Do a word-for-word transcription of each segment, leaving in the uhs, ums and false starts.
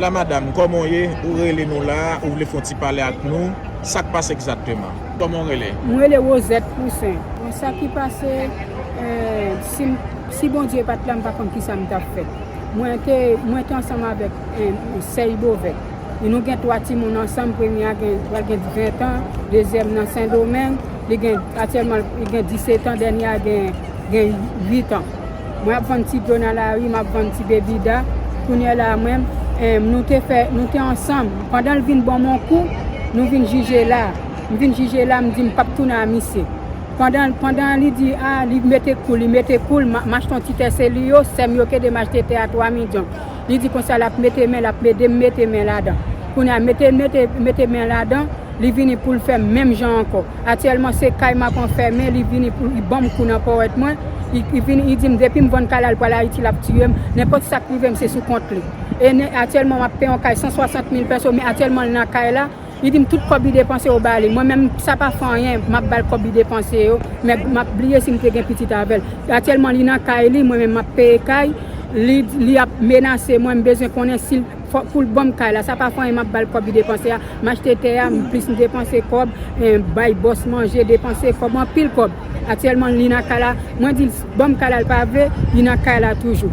La madanm, kòman w ye? Ou rele nou la, ou vle fè yon ti pale ak nou? Sa k pase egzakteman? Kòman w rele? Mwen rele Rosette Poussin. Bon, sa ki pase, eh, si, si Bondye pa t la, m pa konn kisa m t ap fè. Mwen te, mwen te ansanm avèk, eh, Serge Beauvais. E nou gen twa timoun ansanm, premye a gen, pral gen ven tan, dezyèm nan Sendomeng, li gen, aktyèlman, li gen disèt an, dènye a gen, gen uit an. Mwen ap vann ti dlo nan lari, m ap vann ti bebida. Kounye a la, mwen, eh, nou te fè, nou te ansanm. Pandan l vin ban m yon kou, nou vin jije la. M vin jije la, m di m p ap tounen a misye. Pandan, pandan li di, a, li mete kou l, li mete kou l, ma- m achte yon ti tè Celio, sè m yo k ede m achte tè a twa milyon. Li di konsa l ap mete men, l ap ede m mete men ladan. Kounye a, mete, mete, mete men ladan, li vini pou l fè menm jan ankò. Aktyèlman, se kay m ap anfèmen, li vini pou li ban m kou nan pòwèt mwen. Li, li vini, li di m depi m vann kay la, l pral Ayiti, l ap tiye m. Nenpòt sa k rive m, se sou kont li. E ne- aktyèlman, m ap peye yon kay san swasant mil pèso, men aktyèlman, l nan kay la. Li di m tout kòb li depanse yo ba li. Mwen menm, sa pa fè anyen, m ap ba l kòb li depanse yo, men m ap bliye si m te gen pitit avè l. Aktyèlman, li nan kay li, mwen menm, m ap peye kay. Li, li ap menase mwen, m bezwen konnen si l fò, pou l ban m kay la. Sa pa fè anyen, m ap ba l kòb li depanse a. M achte tè a, m plis m depanse kòb, eh, bay bòs manje, depanse kòb, anpil kòb. Aktyèlman, li nan kay la. Mwen di l, ban m kay la, l pa vle, li nan kay la toujou.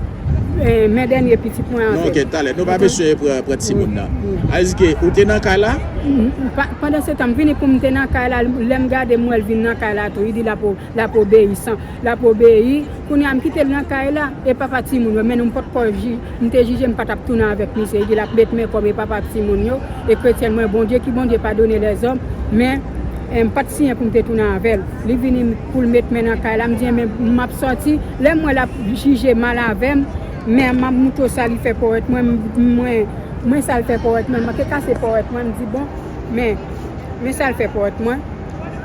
Eh, men dènye pitit mwen avè l. Non, ok, talè. Nou pa bezwen pran, pran timoun nan. Wi, wi. Sa vle di ke ou te nan kay la? Mm, pa- pandan se tan, m vini pou m te nan kay la, lè m gade, m wè l vin nan kay la tou. Li di l ap, l ap obeyi, san, l ap obeyi. Kounye a, m kite l nan kay la, e papa timoun yo, men nou m potko ji- m te jije m pa t ap tounen avèk misye. Li di l ap met men kòb e papa timoun yo, e kretyèn mwen, Bondye ki Bondye padone lèzòm, men, eh, m pa t siyen pou m te tounen avè l. Li vini pou l met men nan kay la, m di, enben, m ap sòti. Lè m wè l ap jije mal avè m, men m ap montre w sa li fè pòwèt mwen, m- mwen, mwen sa l fè pòwèt mwen, m manke kase pòwèt mwen, m di, bon, men, men sa l fè pòwèt mwen.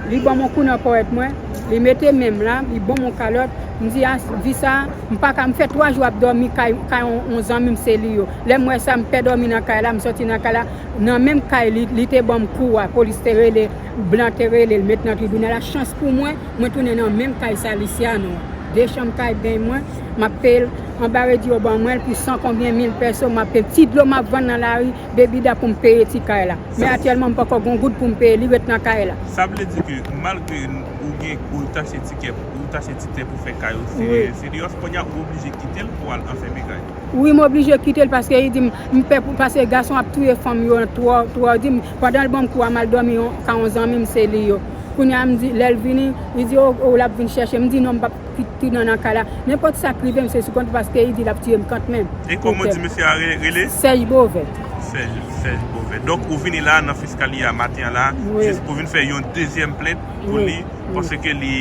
Li ban m yon kou nan pòwèt mwen, li mete men m la, li ban m yon kalòt, m di, a, di sa, m pa ka, m fè twa jou ap dòmi kay, kay yon, yon zanmi m Celio. Lè m wè sa, m pè dòmi nan kay la, m sòti nan kay la, nan menm kay li, li te ban m kou a, polis te rele, blan te rele l, met nan tribinal la. Chans pou mwen, mwen tounen nan menm kay sa, Luciano. De chanm kay beny mwen, m ap peye l anba redi yo ban mwen l pou san konbyen mil pèso, m ap peye ti dlo m ap vann nan lari, bebida pou m peye ti kay la. Men aktyèlman, m poko gon goud pou m peye, li ret nan kay la. Sa vle di ke malgre ou gen, ou t achte tikè, ou t achte ti tè pou fè kay ou, se, wi, se deyò, kounye a ou oblije kite l pou al anfèmen kay. Wi, m oblije kite l paske li di m, m pè pou, paske gason ap touye fanm yo twò, twò. Li di m, pandan l ban m kou a, m al dòmi yon, ka yon zanmi m Celio. Kounye a, m di, lè l vini, li di, o, o, l ap vin chèche m. M di, non, m p ap kit tounen nan kay la. Nenpòt sa k rive m, se sou kont ou paske li di l ap tiye m kanmenm. E kòman w di mesye a re- rele? Serge Beauvais. Serge, Serge Beauvais. Donk, ou vini la nan fiskali a maten an la, wi, jis pou vin fè yon dezyèm plent pou, wi, li, wi, paske li,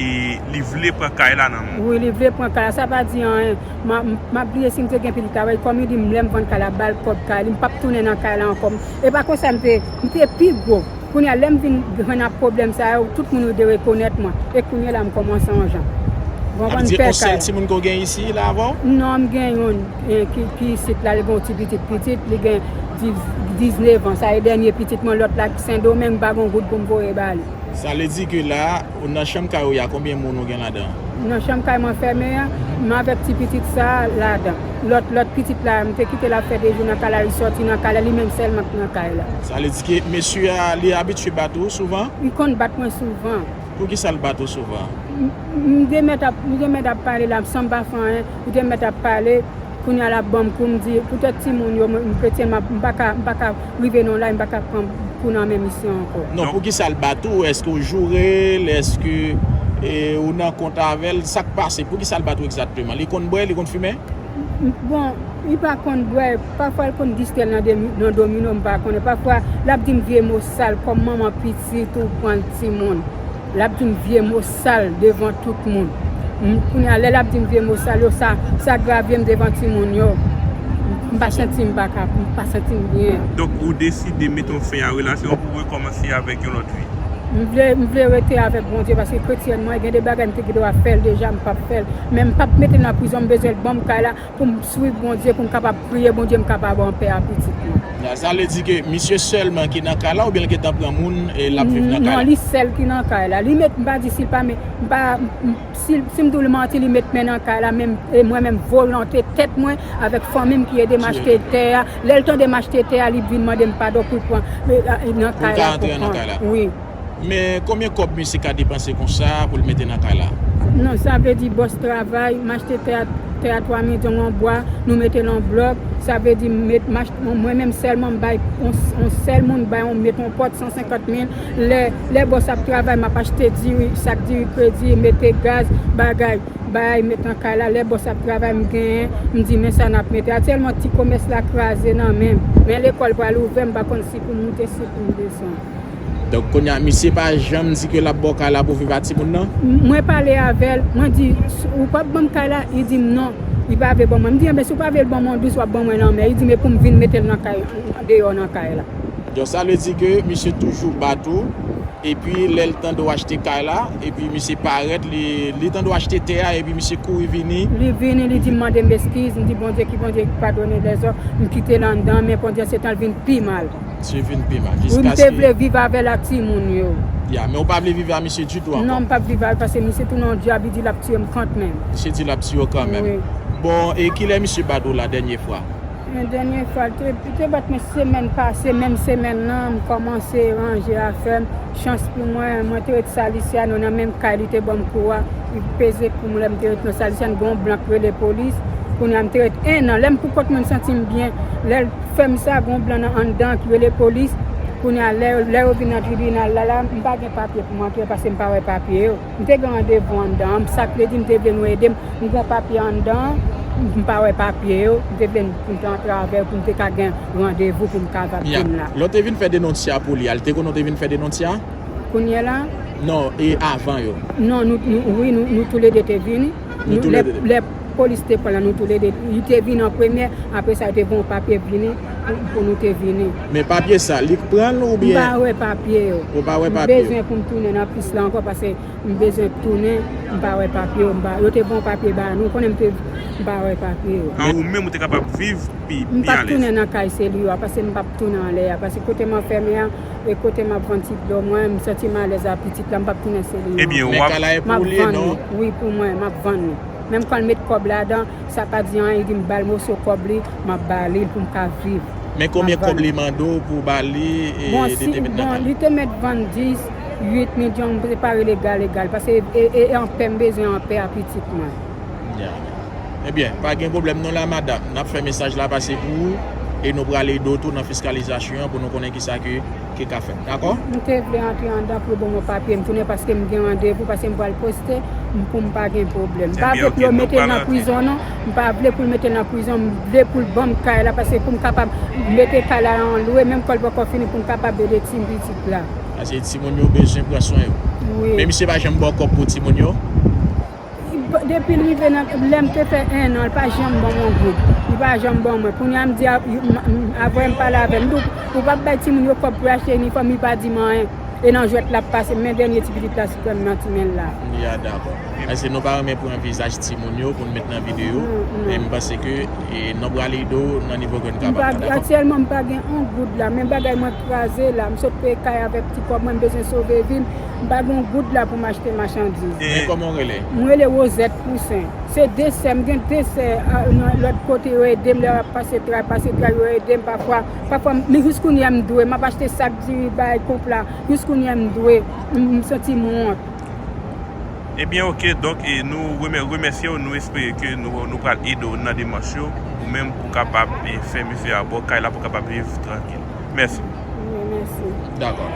li vle pran kay la nan men w. Wi, li vle pran kay la. Sa pa di anyen. M a- m- m ap bliye si m te gen pitit avè l. Kòm li di m, lè m vann kay la, ba l kòb kay li. M p ap tounen nan kay la ankò. E pa konsa m te, m te pi gwo. Kounye a, lè m vin jwenn ak pwoblèm sa yo, tout moun yo derekonèt mwen. E kounye a la, m kòmanse yon jan. Sa vle di yon sèl timoun ke w gen isi la avè w? Non, m gen youn, eh, ki, ki isit la, li gen yon ti pitit pitit, li gen diz, diznèf an. Sa e dènye pitit mwen, lòt la ki Sendomeng, m pa gen yon goud pou m voye ba li. Sa vle di ke la, nan chanm kay ou ye a, konbyen moun ou gen ladan? Nan chanm kay mwen fèmen an, m avèk ti pitit sa a ladan. Lòt, lòt pitit la, m te kite l ap fè de jou nan kay la, li sòti nan kay la, li menm sèlman k nan kay la. Sa vle di ke mesye a, li abitye bat ou souvan? Li konn bat mwen souvan. Poukisa l bat ou souvan? M, m te mèt ap, m te mèt ap pale la, san m pa fè anyen, li te mèt ap pale, kounye a l ap ban m kou, m di, poutèt timoun yo, mwen, m kretyen, m ap, m pa ka, m pa ka rive nan yon laj, m pa ka pran kou nan men misye ankò. Non, poukisa l bat ou? Èske w joure l? Èske, e, ou nan kont avè l? Sa k pase? Poukisa l bat ou egzakteman? Li konn bwè? Li konn fimen? M, bon, li pa konn bwè. Pafwa, l konn distrè l nan demi- nan domino, m pa konnen. Pafwa, l ap di m vye mo sal, kòm manman pitit ou pran timoun. L ap di m vye mo sal devan tout moun. M, kounye a, lè l ap di m vye mo sal yo, sa, sa gravye m devan timoun yo. M pa santi m pa ka, m pa santi m byen. Donk, ou deside mete yon fen a relasyon an pou w rekòmanse avèk yon lòt fi? M vle, m vle rete avèk Bondye, paske kretyèn mwen, gen de bagay m te gen dwa fè l deja, m p ap fè l. Men m p ap mete l nan prizon, m bezwen l ban m kay la pou m swiv Bondye, pou m kapab priye Bondye, m kapab anpè a pitit mwen. Sa vle di ke misye sèlman ki nan kay la oubyen l gentan pran moun e l ap viv nan kay la? Non, li sèl ki nan kay la. Li met, m pa di si l pa met, m pa, m, si, si m di w l manti, li met men nan kay la, men e mwen menm volonte tèt mwen avèk fanmi m ki ede m achte tè a. Lè l tande m achte tè a, li vin mande m padon pou l pran e, e, nan kay la pou pran. Wi. Men konbyen kòb misye ka depanse konsa pou l mete nan kay la? Non, sa vle di bòs travay, m achte tè a, tè a twa milyon an bwa, nou mete l an blòk, sa vle di m met, m achte, mwen menm sèlman m bay, on, on sèl moun bay, on met on pòt san senkant mil, lè, lè bòs ap travay, m ap achte diri, sak diri kredi, mete gaz, bagay, bay, met nan kay la, lè bòs ap travay, m genyen, m di men sa n ap mete. Aktyèlman, ti komès la kraze nan men m, men lekòl pral ouvè, m pa konn si pou m moute, si pou m desann. Donk, kounye a, misye pa janm di ke l ap ba w kay la pou viv ak timoun nan? M-, mwen pale avè l, mwen di, "S-, ou p ap ban m kay la?" Li di m non, li pa vle ban mwen. M di, "Enben, si w pa vle l ban mwen, w dous w ap ban mwen lanmè." Li di, "Men pou m vin mete l nan kay, deyò nan kay la." Donk, sa vle di ke misye toujou bat ou, epi lè l tande w achte kay la, epi misye parèt, li, li tande w achte tè a, epi misye kouri vini. Li vini, li di m mande m eskiz, m di, "Bondye ki Bondye ki padone lèzòm." M kite l anndan, men pandan se tan l vin pi mal. Ti vin pi mal. Wi, m te vle viv avè l ak timoun yo. Ya, men ou pa vle viv a misye ditou ankò? Non, m p ap viv a l paske misye tounen yon dyab, li di l ap tiye m kanmenm. Misye di l ap tiye w kanmenm. Wi. Bon, e kilè misye bat ou la dènye fwa? Yon dènye fwa, li te, li te bat mwen semèn pase, menm semèn nan, m kòmanse ranje afè m. Chans pou mwen, mwen te ret Salisiano nan menm kay li te ban m kou a. Li peze kou m lè m te ret nan Salisiano, gen yon blan k rele polis. Kounye a, m te ret ennan. Lè m pou kont mwen, m santi m byen. Lè l fè m sa, gen yon blan nan anndan ki rele polis. Kounye a, lè, lè yo vin nan tribinal la, la, m pa gen papye pou m antre paske m pa wè papye yo. M te gen randevou anndan an, sa k vle di m te vle nou ede m. M gen yon papye anndan an, m pa wè papye yo. M te vle pou m te antre avè yo pou m te ka gen randevou pou m ka va vin la. Lè w te vin fè denonsya pou li a, li te konnen w te vin fè denonsya? Kounye a la? Non, e avan yo? Non, nou, nou, wi, nou, nou toulede te vini. Nou, lè, lè polis te pran la, nou toulede, li te vini an premye, apre sa, yo te voye yon papye vini pou, pou nou te vini. Men papye sa, li k pran l oubyen? M pa wè papye yo. Ou pa wè papye yo? M bezwen pou m tounen nan pis la ankò, paske m bezwen tounen, m pa wè papye yo, m pa, yo te voye yon papye ba nou, konnen m te, m pa wè papye yo. An ou menm, ou te kapab viv pi, pi alèz? M p ap tounen nan kay seli yo a, paske m p ap tounen anlè a, paske kote m anfème a, e kote m ap vann ti dlo mwen, m santi m alèz a pitit la, m p ap tounen seli yo ankò. Ebyen, w ap... Men kay la e pou ou li ye, non? M ap vann li. Wi, pou mwen, m ap vann li. Menm kan l met kòb ladan, sa pa di anyen, li di m ba l moso kòb li, m ap ba li l pou m ka viv. Men konbyen kòb li mande w pou w ba li, e, li te met nan kay? Bon, li te met vann dis, uit milyon, m te pare legal, legal, paske e, e, e anpè m bezwen anpè a pitit mwen. Ya. Ebyen, pa gen pwoblèm non la, madanm. N ap fè mesaj la pase pou ou, e nou pral ede w tou nan fiskalizasyon an pou nou konnen kisa ke, ke ka fèt. Dakò? M te vle antre anndan pou yo ban mwen papye m tounen paske m gen randevou, paske m pral poste, m, pou m pa gen pwoblèm. M pa vle pou yo mete l nan prizon non, m pa vle pou l mete l nan prizon, m vle pou l ban m kay la, paske pou m kapab mete kay la an lwe, menm kan l poko fini, pou m kapab ede ti pitit la. Paske timoun yo bezwen pran swen yo. Wi. Men misye pa janm ba w kòb pou timoun yo? Depi l rive nan, lè m te fè ennan, li pa janm ban m yon goud. Li pa janm ban mwen. Kounye a m di, a, m, m, apre m pale avè l, m di, "Ou p ap bay timoun yo kòb pou yo achte inifòm?" Li pa di m anyen. E nan jwèt l ap pase, men dènye ti pitit la sou kè m nan ti men l la. Ya, dakò. Èske nou pa renmen pran vizaj timoun yo pou n met nan videyo? Non, non. Men m panse ke, e, nou pral ede w nan nivo ke n kapab la, dakò? Aktyèlman, m pa gen yon goud la, men bagay mwen kraze la. M sot peye kay avèk ti kòb mwen, m bezwen sove vi m. M pa gen yon goud la pou m achte machandiz. Men kòman w rele? Mwen rele Rosette Poussin. Se de sè, m gen de sè, a, nan lòt kote yo ede m, lè y ap pase tray, pase tray, yo ede m pafwa. Pafwa, m, men jis kounye a m dwe, m ap achte sak diri, bay konpla. Jis kounye a m dwe, m, m santi m wont. Ebyen, oke, donk, e, nou remè-, remèsye w, nou espere ke nou, nou pral ede w nan demach yo, ou menm pou kapab, e, fè misye a ba w kay la pou kapab viv trankil. Mèsi. Wi, mèsi. Dakò.